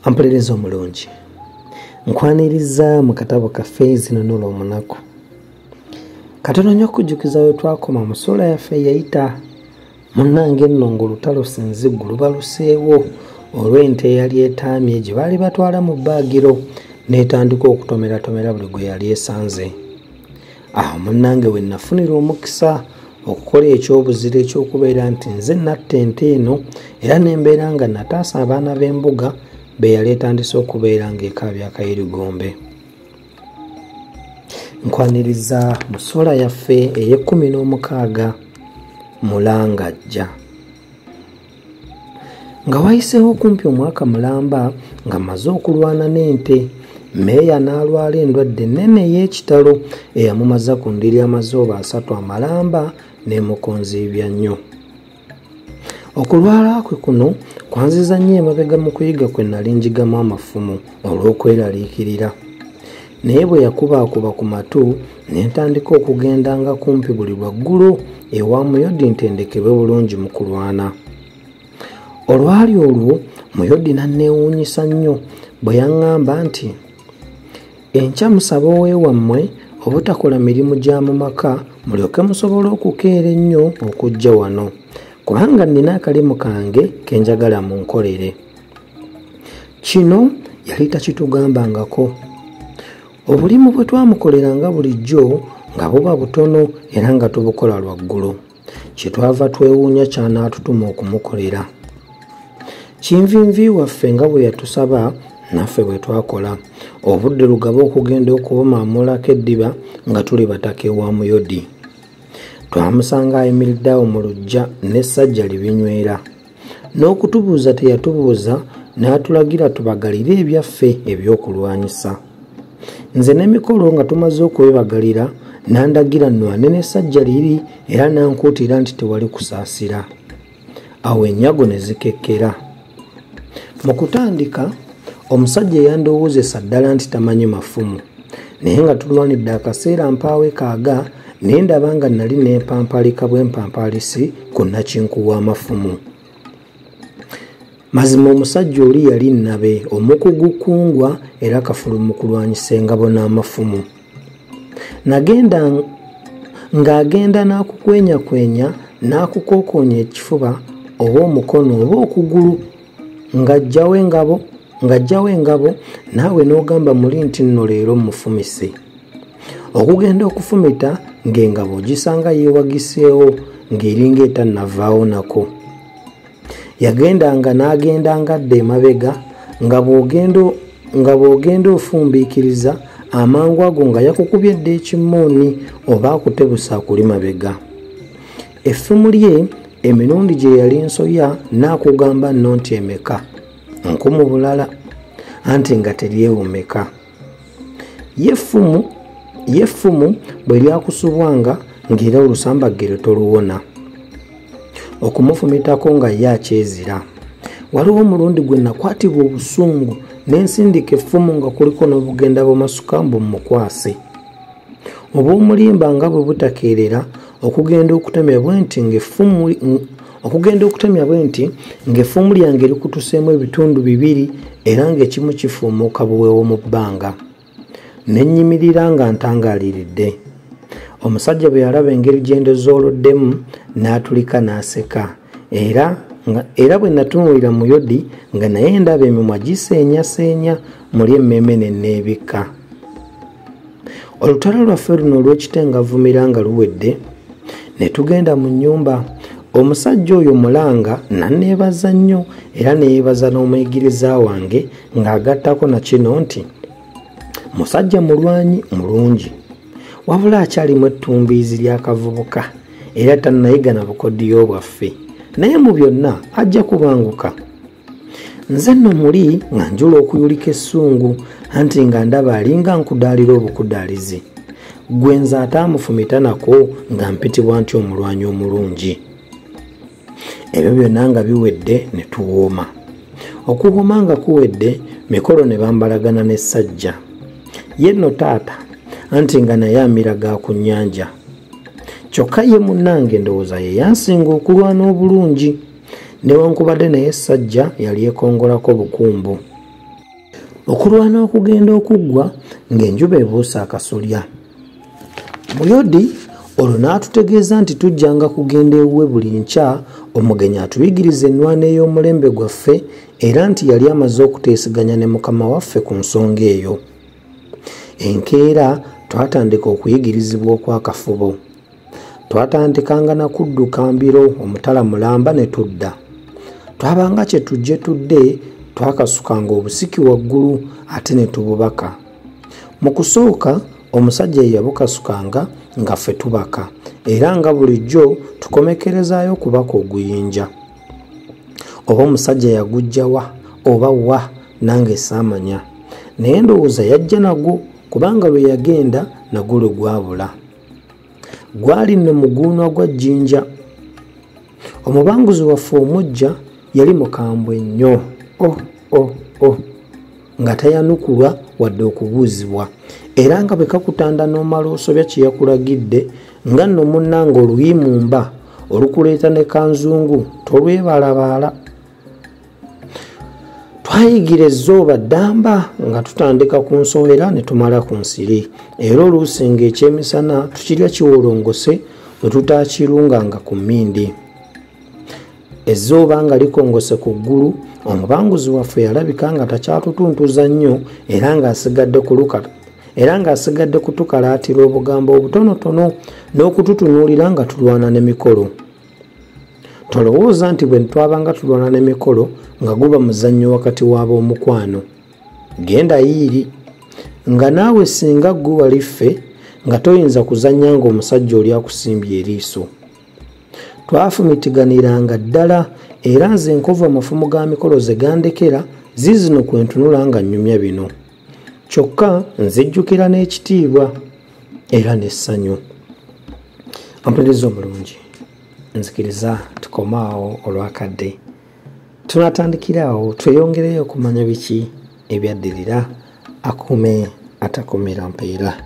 Ampuliriza omulungi, nkwaniriza mu katabo kaffe Zinunula Omunaku. Katono nnyo okujjukiza we twakoma mu ssuula yaffe eyayita. Munnange nno ng'olutalo senziggu lubaluseewo olw'ente eyali etaamye gye baali batwala mu bbaagiro n'etandika okutomeratomera buli gwe yali esanze. Awo munnange we nafunira omukisa okukola ekyobuzira eky'okubeera nti nze natta ente eno era ne mbeera nga nataasa abaana b'embuga be yali etandise okubeera ng'ekaabya akayirigombe. Nkwaniriza mu ssuula yaffe ey'e16 Mulangajja. Nga wayiseewo kumpi omwaka mulamba nga mmaze okulwana n'ente, Meeya n'alwala endwadde ennene ey'ekitalo eyamumaza ku ndiri amazooba 3 amalamba n'emukonziibya nnyo. Okulwala kwe kuno kwanziza nnyo emabega mu kuyiga kwe nali njigamu amafumu olw'okweraliikirira. Naye bwe yakubaakuba ku matu ne ntandika okugendanga kumpi buli lwaggulo ewa Muyodi ntendekebwe bulungi mu kulwana. Olwali olwo Muyodi n'anneewuunyisa nnyo bwe yaŋŋamba nti, enkya musaba oweewammwe obutakola mirimu gya mu maka mulyoke musobole okukeera ennyo okujja wano, kubanga nnina akalimu kange ke njagala munkolere. Kino yali takitugambangako. Obulimu bwe twamukoleranga bulijjo nga buba butono era nga tubukola lwaggulo. Kye twava twewuunya ky'anaatutuma okumukolera. Kinvinvi waffe nga bwe yatusaba naffe bwe twakola. Obudde lugaba okugenda okubumaamulako eddiba nga tuli bataka ewa Muyodi. Twamusanga ayimiridde awo mu luggya n'essajja libinywera. N'okutubuuza teyatubuuza n'atulagira tubagalire ebyaffe ebyokulwanyisa. Nze n'emikolo nga tumaze okubibagalira n'andagira nnwane n'essajja liri era n'ankuutira nti tewali kusaasira. Awo ennyago ne zikekkera. Mu kutandika omusajja yandowoozesa ddala nti tamanyi mafumu, naye nga tulwanidde akaseera mpaawe kaaga ne ndaba nga nali nempampalika bw'empampalisi ku nnakinku w'amafumu. Mazima omusajja oli yali nnabe omukugu kungwa era kafulu mu kulwanyisa engabo n'amafumu. Nagenda ng'agenda n'akukwenyakwenya n'akukookonya ekifuba oba omukono oba okugulu ng'aggyawo engabo naawe n'ogamba muli nti nno leero mmufumise. Okugenda okufumita ng'engabo ogisanga yeewagiseewo ng'eringa etannavaawo nako. Yagendanga n'agendanga adda emabega nga bw'ogenda ofumbiikiriza amangu ago nga yakukubye dda ekimmooni oba akutebusa akuli mabega. Effumu lye emirundi gye yali nsoya n'akugamba nno nti emeka nkumu bulala anti nga teryewomeka. Ye effumu bwe lyakusubwanga ng'era olusambaggere toluwona. Okumufumitako nga ye akyezira. Waliwo omulundi gwe nakwatibwa obusungu ne nsindika effumu nga kuliko n'obugenda bumasuka mbu mmukwase. Obw'omulimba nga bwe butakeerera okugenda okutemya bwe nti ng'effumu lyange likutuseemu ebitundu 2 era ng'ekimu kifuumuuka buweewo mu bbanga. Ne nnyimirira nga ntangaaliridde. Omusajja bwe yalaba engeri gye ndozooloddemu n'atulika n'aseka. Era bwe natunuulira Muyodi nga naye ndaba emimwa giseenyaseenya muli emmeeme ne neebikka. Olutalo lwaffe luno olw'ekitengavumira nga luwedde ne tugenda mu nnyumba. Omusajja oyo Mulanga n'anneebaza nnyo era ne yeebaza n'omuyigiriza wange ng'agattako na kino nti musajja mulwanyi mulungi, wabula akyalimu ettumbiizi ly'akavubuka era tannayiga na bukodyo bwaffe, naye mu byonna ajja kubanguka. Nze nno muli nga njula okuyulika essungu anti nga ndaba alinga nkudaalira obukudaalizi. Gwe nze ataamufumita nako nga mpitibwa nti omulwanyi omulungi. Ebyo byonna nga biwedde ne tuwooma. Okuwooma nga kuwedde mikolo ne bambalagana n'essajja. Ye nno taata anti nga naye amira ga ku nnyanja. Kyokka ye munnange ndowooza ye yansinga okulwana obulungi, newankubadde naye essajja yali ekongolako bukumbu. Okulwana okugenda okuggwa ng'enjuba ebuuse akasolya. Muyodi olwo n'atutegeeza nti tujjanga kugenda ewuwe buli nkya omugenyi atuyigirize ennwana ey'omulembe gwaffe, era nti yali amaze okuteeseganya ne mukama waffe ku nsonga eyo. Enkeera twatandika okuyigirizibwa okw'akafubo. Twatandikanga na kudduka mbiro omutala mulamba ne tudda. Twabanga kye tujje tudde, twakasukanga obusiki waggulu ate ne tububaka. Mu kusooka omusajja ye yabukasukanga nga ffe tubaka, era nga bulijjo tukomekerezaayo okubaka oguyinja. Oba omusajja yagujja wa oba wa nange saamanya, naye ndowooza yajja nagwo kubanga lwe yagenda nagwo lwe gwabula. Gwali nno muguunwa gwa jjinja. Omubanguzi waffe omujja yali mukambwe nnyo, oh oh oh, nga tayanukulwa wadde okubuuzibwa, era nga bwe kakutanda n'omala osobya kye yakulagidde, nga nno munnange oluyimumba olukuleeta ne kanzungu tolwebalabaala. Twayigira ezzooba ddamba nga tutandika ku nsowera ne tumala ku nsiri, era oluusi ng'ekyemisana tukirya kiwolongose bwe tutaakirunganga ku mmindi. Ezzooba nga likongose ku ggulu, omubanguzi waffe yalabika nga takyatutuntuza nnyo, era ng'asigadde kutukalaatira obugambo obutonotono n'okututunuulira nga tulwana n'emikolo. Tolowooza nti bwe twabanga tulwana n'emikolo nga guba muzannyo wakati w'ab'omukwano. Genda yiiri nga naawe singa ggwe wali ffe nga toyinza kuzannya ng'omusajja oli akusimbye eriiso. Twafumitiganiranga ddala, era nze enkovu amafumu ga mikolo ze gandekera ziizino kwe ntunula nga nnyumya bino. Kyokka nzijjukira n'ekitiibwa era n'essanyu. Ampuliriza omulungi, nzikiriza tukome awo olwakadde. Tunaatandikira awo tweyongereyo okumanya biki ebyaddirira. Akume atakumira mpeera.